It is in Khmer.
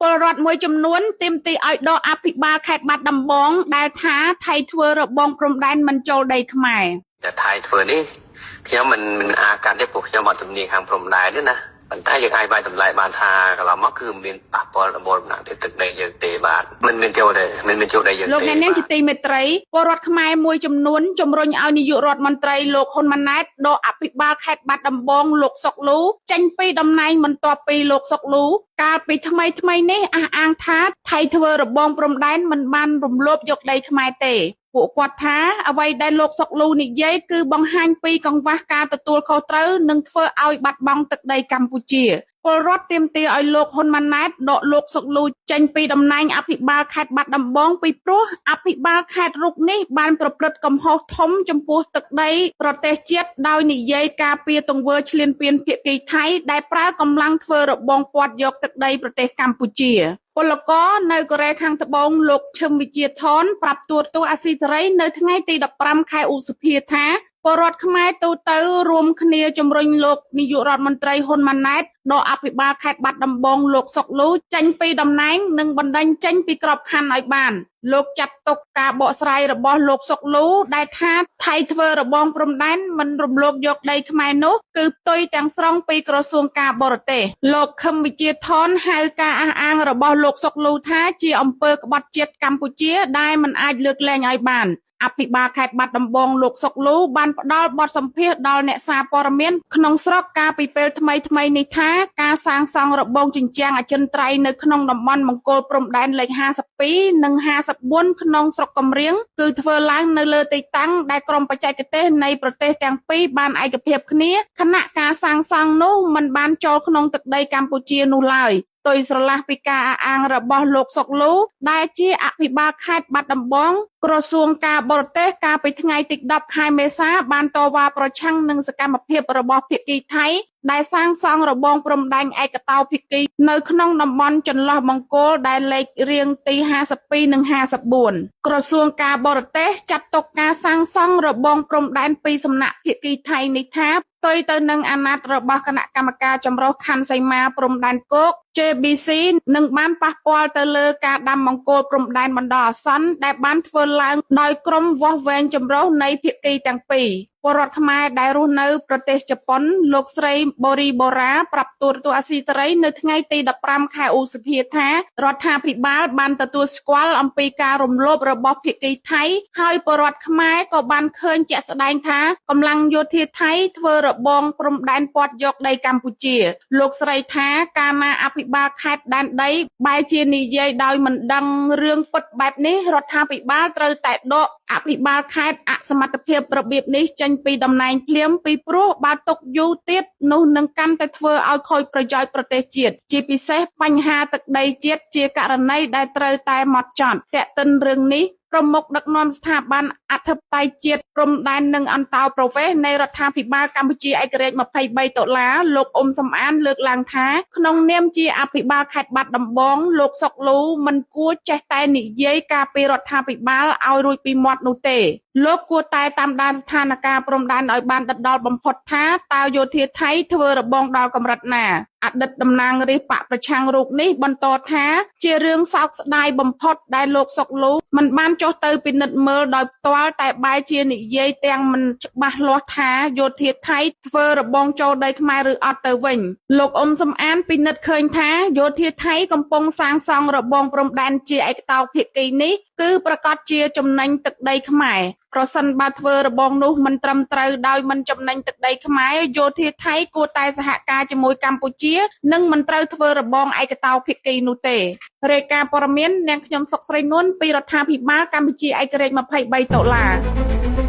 ពលរដ្ឋមួយចំនួនទាមទារឲ្យដកអភិបាលខេត្តបាត់ដំបងដែលថាថៃធ្វើរបងព្រំដែនមិនចូលដីខ្មែរ តែថៃធ្វើនេះខ្ញុំមិនអាកាត់ទេ ព្រោះខ្ញុំអត់ជំនាញខាងព្រំដែនទេណា ប៉ុន្តែយើងអាចវាយតម្លៃបានថាកន្លងមកគឺមានប៉ះពាល់ដល់បូរណភាពទឹកដីយើងទេ បាទ មិនមានចូលទេ មិនមានចូលដីយើងទេ។ លោកអ្នកនាងជាទីមេត្រី ពលរដ្ឋខ្មែរមួយចំនួនជំរុញឲ្យនាយករដ្ឋមន្ត្រីលោកហ៊ុនម៉ាណែតដកអភិបាលខេត្តបាត់ដំបងលោកសុកលូចេញពីតំណែង បន្ទាប់ពីលោកសុកលូកាលពីថ្មីថ្មីនេះអះអាងថាថៃធ្វើរបងព្រំដែនមិនបានរំលោភយកដីខ្មែរទេ។ ពួកគាត់ថាអ្វីដែលលោកសុកលូនិយាយគឺបង្ហាញពីកង្វះការទទួលខុសត្រូវ និងធ្វើឲ្យបាត់បង់ទឹកដីកម្ពុជា។ ពលរដ្ឋទាមទារឲ្យលោកហ៊ុនម៉ាណែតដកលោកសុកលូចេញពីតំណែងអភិបាលខេត្តបាត់ដំបង ពីព្រោះអភិបាលខេត្តរូបនេះបានប្រព្រឹត្តកំហុសធំចំពោះទឹកដីប្រទេសជាតិ ដោយនិយាយការពារទង្វើឈ្លានពានភាគីថៃដែលប្រើកម្លាំងធ្វើរបងព័ទ្ធយកទឹកដីប្រទេសកម្ពុជា។ ពលករនៅកូរ៉េខាងត្បូងលោកឈឹមវិជាថនប្រាប់ទូរទស្សន៍អាស៊ីសេរីនៅថ្ងៃទី15ខែឧសភាថា ពលរដ្ឋខ្មែរទូទៅរួមគ្នាជំរុញលោកនាយករដ្ឋមន្ត្រីហ៊ុនម៉ាណែតដកអភិបាលខេត្តបាត់ដំបងលោកសុកលូចេញពីតំណែង និងបណ្ដេញចេញពីក្របខ័ណ្ឌឲ្យបាន។ លោកចាត់ទុកការបកស្រាយរបស់លោកសុកលូដែលថាថៃធ្វើរបងព្រំដែនមិនរំលោភយកដីខ្មែរនោះ គឺផ្ទុយទាំងស្រុងពីក្រសួងការបរទេស។ លោកខឹមវិជាថនហៅការអះអាងរបស់លោកសុកលូថាជាអំពើក្បត់ជាតិកម្ពុជាដែលមិនអាចលើកលែងឲ្យបាន។ អភិបាលខេត្តបាត់ដំបងលោកសុកលូបានផ្ដល់បទសម្ភាសន៍ដល់អ្នកសារព័ត៌មានក្នុងស្រុកកាលពីពេលថ្មីថ្មីនេះថា ការសាងសង់របងជញ្ជាំងអចិន្ត្រៃយ៍នៅក្នុងតំបន់មង្គលព្រំដែនលេខ52និង54ក្នុងស្រុកកំរៀង គឺធ្វើឡើងនៅលើទីតាំងដែលក្រុមបច្ចេកទេសនៃប្រទេសទាំងពីរបានឯកភាពគ្នា ខណៈការសាងសង់នោះមិនបានចូលក្នុងទឹកដីកម្ពុជានោះឡើយ ផ្ទុយស្រឡះពីការអះអាងរបស់លោកសុកលូដែលជាអភិបាលខេត្តបាត់ដំបង។ ក្រសួងការបរទេសកាលពីថ្ងៃទី10ខែមេសាបានតវ៉ាប្រឆាំងនឹងសកម្មភាពរបស់ភាគីថៃដែលសាងសង់របងព្រំដែនឯកតោភាគីនៅក្នុងតំបន់ចន្លោះបង្គោលដែលលេខរៀងទី52និង54។ ក្រសួងការបរទេសចាត់ទុកការសាងសង់របងព្រំដែនពីសំណាក់ភាគីថៃនេះថាផ្ទុយទៅនឹងអាណត្តិរបស់គណៈកម្មការចម្រុះខណ្ឌសីមាព្រំដែនគោក JBC និងបានប៉ះពាល់ទៅលើការដាំបង្គោលព្រំដែនបណ្ដោះអាសន្នដែលបានធ្វើឡើងដោយក្រុមវាស់វែងចម្រុះនៃភាគីទាំងពីរ។ ពលរដ្ឋខ្មែរដែលរស់នៅប្រទេសជប៉ុនលោកស្រីបូរីបូរ៉ាប្រាប់ទូរទស្សន៍អាស៊ីសេរីនៅថ្ងៃទី15ខែឧសភាថា រដ្ឋាភិបាលបានទទួលស្គាល់អំពីការរំលោភរបស់ភាគីថៃ ហើយពលរដ្ឋខ្មែរក៏បានឃើញជាក់ស្ដែងថាកម្លាំងយោធាថៃធ្វើរបងព្រំដែនព័ទ្ធយកដីកម្ពុជា។ លោកស្រីថាកាលណាអភិបាលខេត្តដែនដីបែរជានិយាយដោយមិនដឹងរឿងពិតបែបនេះ រដ្ឋាភិបាលត្រូវតែដកអភិបាលខេត្តអសមត្ថភាពរបៀបនេះចេញពីតំណែងភ្លាម ពីព្រោះបើទុកយូរទៀតនោះនឹងកាន់តែធ្វើឲ្យខូចប្រយោជន៍ប្រទេសជាតិ ជាពិសេសបញ្ហាទឹកដីជាតិជាករណីដែលត្រូវតែម៉ត់ចត់។ ទាក់ទិនរឿងនេះ ប្រមុខដឹកនាំស្ថាប័នអធិបតេយ្យជាតិព្រំដែននិងអន្តោប្រវេសន៍នៃរដ្ឋាភិបាលកម្ពុជាឯករាជ្យ23តុលាលោកអ៊ុំសំអានលើកឡើងថា ក្នុងនាមជាអភិបាលខេត្តបាត់ដំបងលោកសុកលូមិនគួរចេះតែនិយាយការពីរដ្ឋាភិបាលឲ្យរួចពីមាត់នោះទេ លោកគួរតែតាមដានស្ថានភាពព្រំដែនឲ្យបានដិតដល់បំផុតថាតើយោធាថៃធ្វើរបងដល់កម្រិតណា។ អតីតតំណាងរាស្ត្របក្សប្រឆាំងរូបនេះបន្តថា ជារឿងសោកស្ដាយបំផុតដែលលោកសុកលូមិនបានចុះទៅពិនិត្យមើលដោយផ្ទាល់ តែបែរជានិយាយទាំងមិនច្បាស់លាស់ថាយោធាថៃធ្វើរបងចូលដីខ្មែរឬអត់ទៅវិញ។ លោកអ៊ុំសំអានពិនិត្យឃើញថាយោធាថៃកំពុងសាងសង់របងព្រំដែនជាឯកតោភាគីនេះ គឺប្រកាសជាចំណេញទឹកដីខ្មែរ ប្រសិនបើធ្វើរបងនោះមិនត្រឹមត្រូវដោយមិនចំណេញទឹកដីខ្មែរ យោធាថៃគួរតែសហការជាមួយកម្ពុជា និងមិនត្រូវធ្វើរបងឯកតោភាគីនោះទេ។ រាយការណ៍ព័ត៌មាននាងខ្ញុំសុកស្រីនួនពីរដ្ឋាភិបាលកម្ពុជាឯករាជ្យ23តុលា។